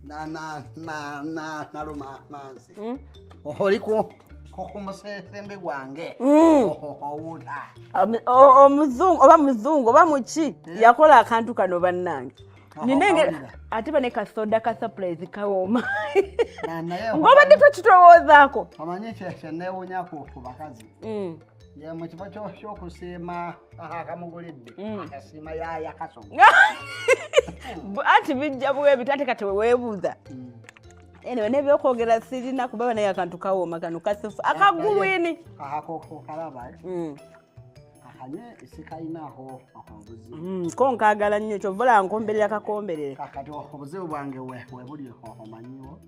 Na na na na naluma mansi. Oli ku musembe gwange. Owuta. Omuzungu oba muzungu oba muki yakola akantu kano bannange. Ninenge ate bane kasoda ka surprise kawooma. Ng'obadde tokitowoozaako. Omanyi kye neewuunya ku bakazi. Ye mu kifo ky'okusiima akamugulidde akasiima yaaya kasogo. Anti bijja bwebiti ate kati weweebuuza. Anyway, n'ebyokwogera sirina kuba naye akantu kawooma kano kasufu akagulwini. Ako kalaba. Akanye sikayinaako obuzibu. Ko nkaagala nnyo kyova olaba nkomberera kakomberere. Kakati obuzibu bwange we buli omanyiwo.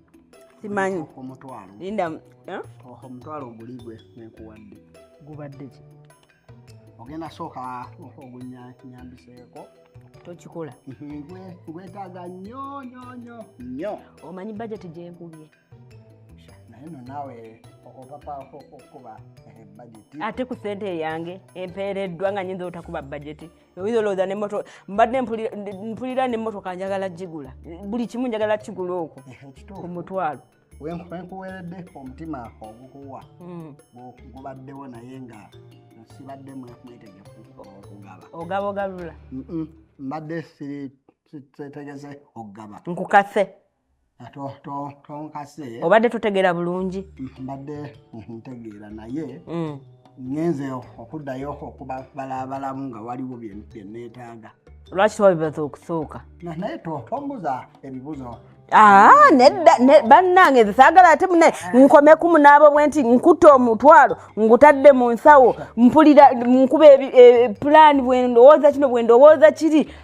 Simanyi. Omutwalo. Linda. Omutwalo oguli gwe nkuwadde. Gubadde ki? Ogenda sooka ogunyambiseeko. Tokikola. Gwetaaga nnyo nnyo nnyo nnyo. Omanyi bajeti gye nkubye. Naye nno naawe opapa okukuba bajeti. Ate ku ssente eyange empeereddwa nga nnyinza otakuba bajeti. Oyinza olowooza n'emmotoka mbadde mpulira n'emmotoka njagala gigula. Buli kimu njagala kigula okwo. Ku mutwalo. Wenkuweredde omutima ogukuwa gubaddewo naye nga sibadde mwetegefu okugaba. Ogaba ogalula? Mbadde seetegese okugaba. Nkukase. Tonkase. Obadde totegeera bulungi? Mbadde ntegeera naye ngenze okuddayo okubalabalamu nga waliwo bye neetaaga. Lwaki twabibaza okusooka? Naye tombuza ebibuzo. Nedda bannange nze saagala ate mune nkomeku munaabo bwe nti nkutte omutwalo ngutadde mu nsawo mpulira nkuba pulaani bwe ndowooza kino bwe ndowooza kiri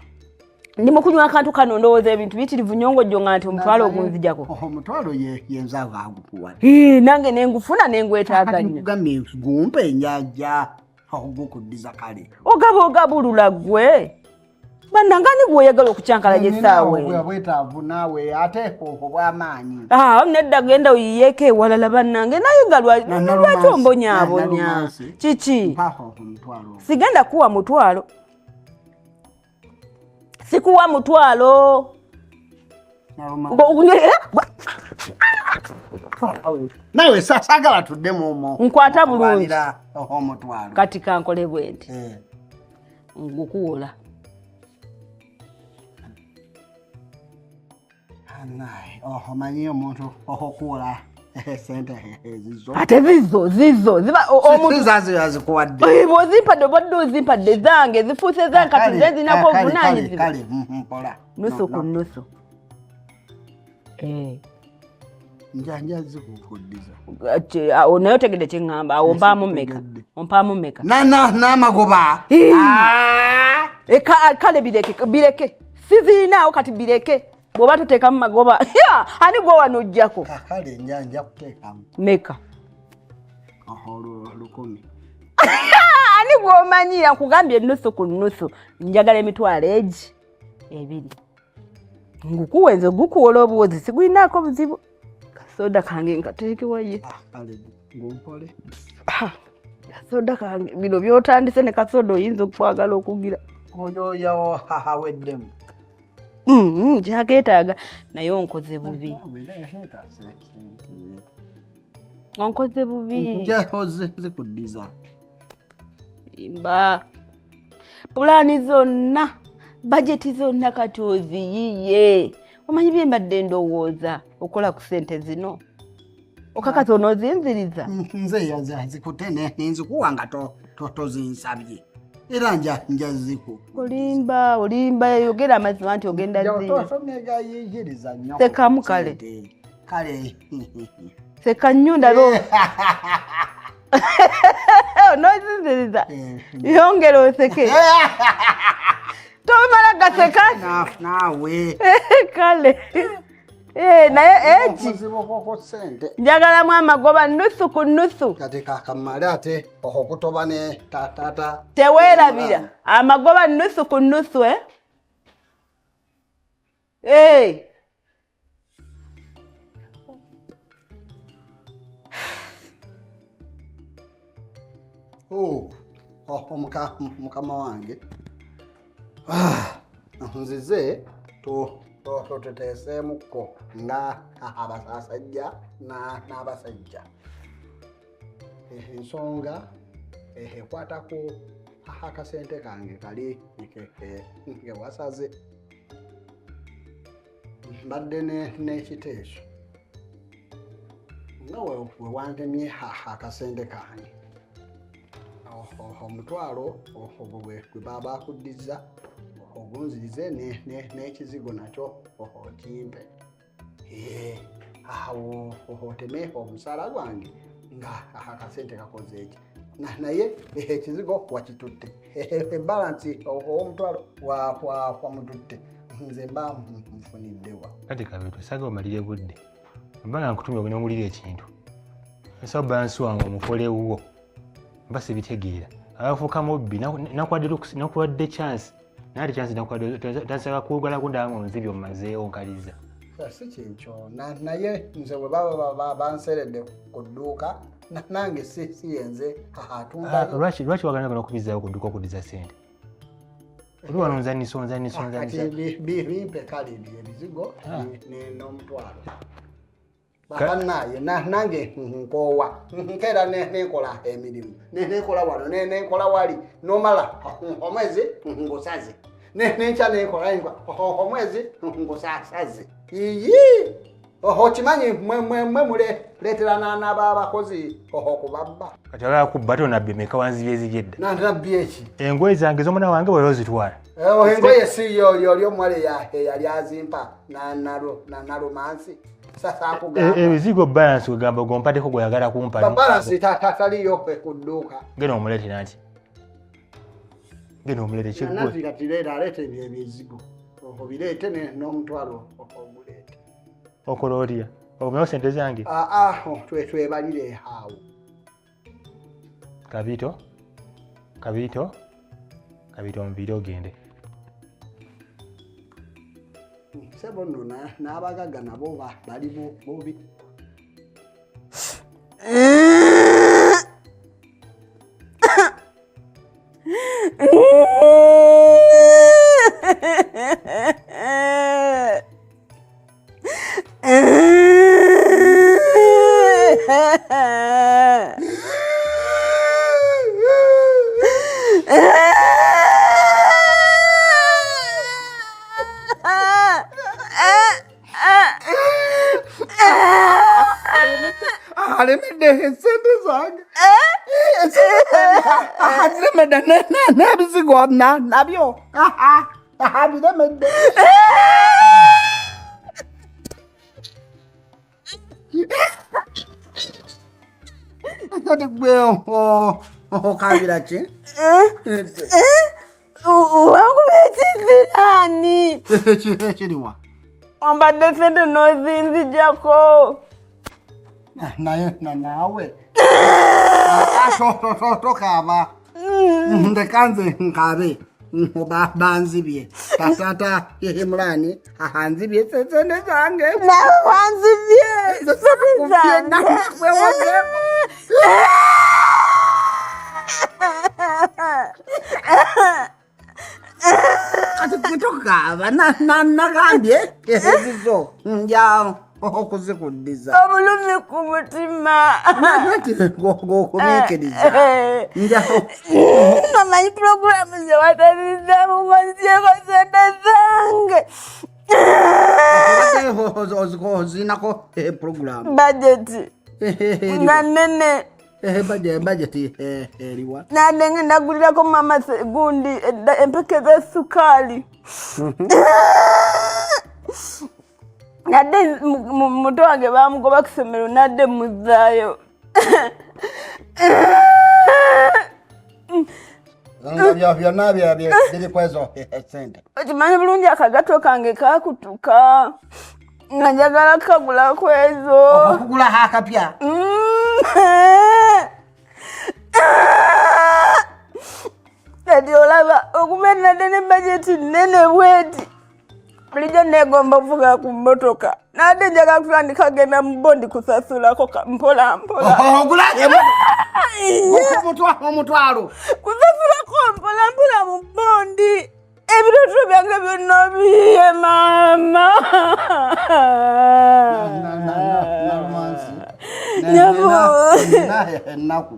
ndi mu kunywa akantu kano ndowooza ebintu biyitirivu nnyo ng'ojjo nga nti omutwalo ogunzijako. Omutwalo ye nze agukuwa. Nange ne ngufuna ne ngwetaaga nnyo. Nkugambye gumpe njajja okugukuddiza kale. Ogaba ogabulula ggwe. Bannange ani gw'oyagala okukyankalanya essaawa eno? Bwetaavu naawe ate obw'amaanyi. Nedda genda oyiyeeko ewalala bannange naye nga lwaki ombonyaabonya? Kiki? Sigenda kuwa mutwalo. Sikuwa mutwalo. Nawe saagala tuddemu omwo. Nkwata bulungi. Omutwalo. Kati kankole bwe nti. Ngukuwola. Omanyi omuntu okuwola sente ezizo. Ate zizo ziba omuntu azikuwadde. Bw'ozimpadde obadde ozimpadde zange zifuuse zange kati nze zinako obuvunaanyizibwa. Kale mpola. Nusu ku nusu. Njanja zikukuddiza. Naye otegedde kye ŋŋamba awo ompaamu mmeka? Ompaamu mmeka? N'amagoba. Kale bireke sizirinaawo kati bireke. Bw'oba toteekamu magoba ani gwe wano ojjako? Kale njanja kuteekamu. Mmeka? 1,000. Ani gw'omanyi nkugambye nusu ku nusu njagala emitwalo egi ebiri. Ngukuwe nze gukuwola obuwozi sigulinaako buzibu. Kasoda kange nkateekewaye. Kale ngumpole. Kasoda kange bino by'otandise ne kasoda oyinza okwagala okugira. Oyo yawo aweddemu. Kyakeetaaga naye onkoze bubi. Onkoze bubi. Nja zikuddiza. Mba pulaani zonna bajeti zonna kati oziyiye. Omanyi bye mbadde ndowooza okola ku ssente zino. Okakasa onoozinziriza? Nze zikute nenzikuwa nga tozinsabye. Era nja ziku. Olimba olimba yogera amazima nti ogenda zinegayigiriza nnyo. Sekamu kale. Kale. Seka nnyo ndaba. Onoozinziriza. Yongera oseke. Tomala gaseka. Naawe. Kale. Naye eki njagalamu amagoba nusu ku nusu. Kati kakamale ate okutoba ne taata. Teweerabira amagoba nusu ku nusu. Mukama wange. Nzize Tuteeseemukko nga abasajja n'abasajja. Ensonga ekwata ku akasente kange kali kewasaze. Mbadde n'ekiteeso nga we wantemye akasente kange omutwalo ogwo gwe baba bakuddiza ogunzirize n'ekizigo nakyo okimpe. Awo oteme omusaala gwange nga akasente kakoze eki, naye ekizigo wakitutte, ebalansi ow'omutwalo wamututte, nze mba nfuniddewa. Kati Kabiito, saga omalire budde mba nga nkutumye ogenda ongulira ekintu, nsawo balansi wange omukole wuwo mba sibitegeera. Abafuuka mubbi, nakuwadde chance naye ate chance nakuwadde tansaba kuwugala kundaba nga onzibye omazeewo nkaliza. Si kyekyo, naye nze bwe baba banseredde ku dduuka nange si yenze atunda. Lwaki wagana gana okubizaawo ku dduuka okuddiza ssente? Oli wano nzanisa onzanisa onzanisa. Bimpe kale ebizigo n'omutwalo. Banaye nange nkoowa nkeera nenkola emirimu nenkola wano nenkola wali nomala omwezi ngusaze nenkya nenkola omwezi ngusasaze. Iyi okimanyi mwe muleetera n'abakozi okubabba. Kati olaba kubba tonabbi meka wanzibye ezibye edda. Nabbi eki? Engoye zange ez'omwana wange bw'oli ozitwala. Engoye si yoli omuwala eyali azimpa nalumansi. Ebizigo balansi wegamba gompaddeko gweyagala kumpa. Balansi taliyo ku dduuka. Genda omuleetera nti. Genda omuleete kiggwe. Nanti kati leeta aleeta ebizigo. Obireete n'omutwalo oguleete. Okola otya? Okomyewo ssente zange? Twebalire awo. Kabiito, Kabiito, Kabiito nviire ogende. Ssebo nno n'abagagga nabo bali bubi. Alemedde esente zange. Alemedde n'ebizigo nabyo. Abiremedde. Kati gwe okabira ki? Wankuba ekiziraani. Ekiriwa? Ombadde sente n'ozinzijjako. Naye naawe tokaaba. Ndeka nze nkaabe. Banzibye. Taata Imurani anzibye sente zange. Nawe wanzibye. Kati tokaaba nagambye ezizo nja okuzikuddiza. Obulumi ku mutima. Gokumiikiriza. Omanyi pulogulaamu ze watalizaamu nga nzigyeko sente zange. Ozinako pulogulaamu. Bajeti nga nnene. Bajeti eriwa? Nadde ngenda gulirako maama gundi empeke z'essukaali. Nadde muto wange bamugoba ku ssomero nadde muzaayo. Byonna biri ku ezo sente. Okimanyi bulungi akagato kange kakutuka nga njagala kagula ku ezo. Okugula akapya? Kati olaba okuba nadde ne bajeti nnene bweti. Bulijjo neegomba okuvuga ku mmotoka. Nadde njagala kutandika genda mu bondi kusasulako mpola mpola. Ogula omutwalo? Kusasulako mpola mpola mu bondi. Ebirooto byange byonna obiyiye maama. Nalumansi. Nyabo. Ennaku.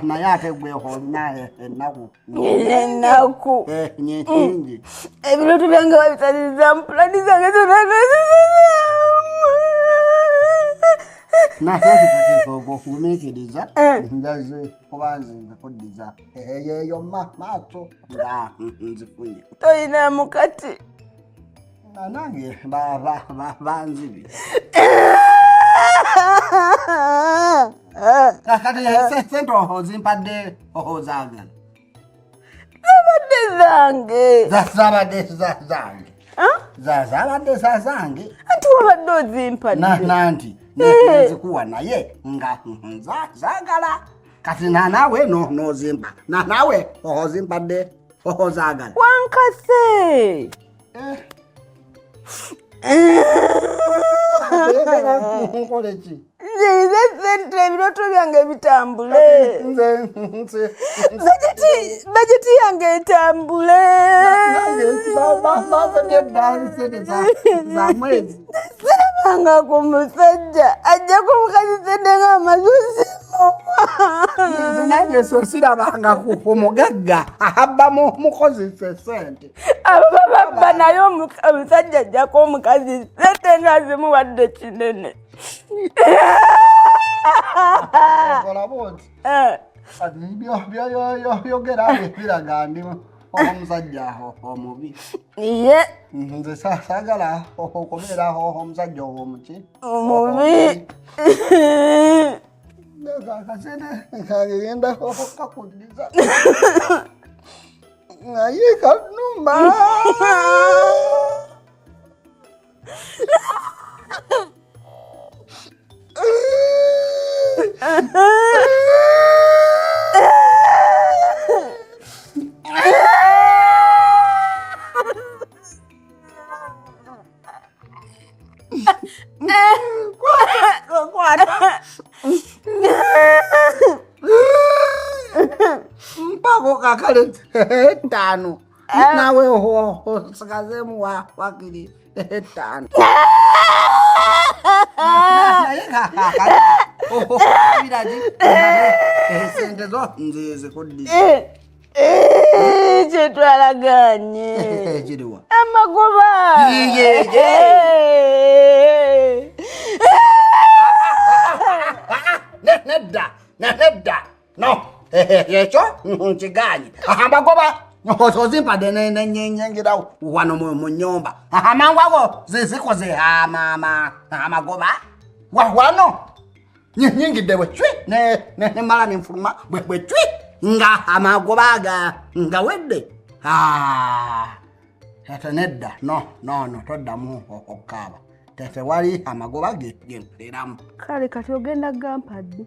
Naye ate gwe olina ennaku. Nina ennaku. Nyingi. Ebirooto byange babisalirizaamu, pulani zange zonna nozisazaamu. Naye okugumiikiriza njaze kuba nze nzikuddiza eyo maaso nga nzifunye. Toyinaamu kati. Nange banzibye. Kati sente ozimpadde ozaagala? Zabadde zange. Zabadde zange. Zabadde zange. Anti wabadde ozimpadde. Nanti nzikuwa naye nga zaagala. Kati naawe nozimpa. Naawe ozimpadde ozaagala. Wankase. Nkole ki? Nze sente ebirooto byange bitambule. Bajeti yange etambule. Sirabanga ku musajja ajja ku mukazi sente ng'amaze ozimuwa. Nange so sirabanga ku mugagga abba mukozi sente. Abo bababba naye omusajja ajjako omukazi sente ng'azimuwadde kinene. Okola bwoti. Byogera biraga ndi omusajja omubi. Ye. Nze saagala okubeera omusajja omuki? Omubi. Akasente kange ngenda okukakuddiza. Naye kannuma. Mpako kakale ttaano. Naawe osikazeemu wakiri ttaano. Naye kakale biragi sente zo nze zikuddiza. Kyetwalaganye. Kiriwa? Amagoba. Nedda, nedda. No, ekyo nkiganye. Amagoba ozimpadde nenyingira wano mu nnyumba. Amangu ago zikoze amagoba. Wano nyingidde bwe cwi nemala nenfuluma bwe cwi nga amagoba nga wedde. Ate nedda, no, no, no, toddamu okukaaba. Tewali amagoba gempeeramu. Kale kati ogenda gampadde.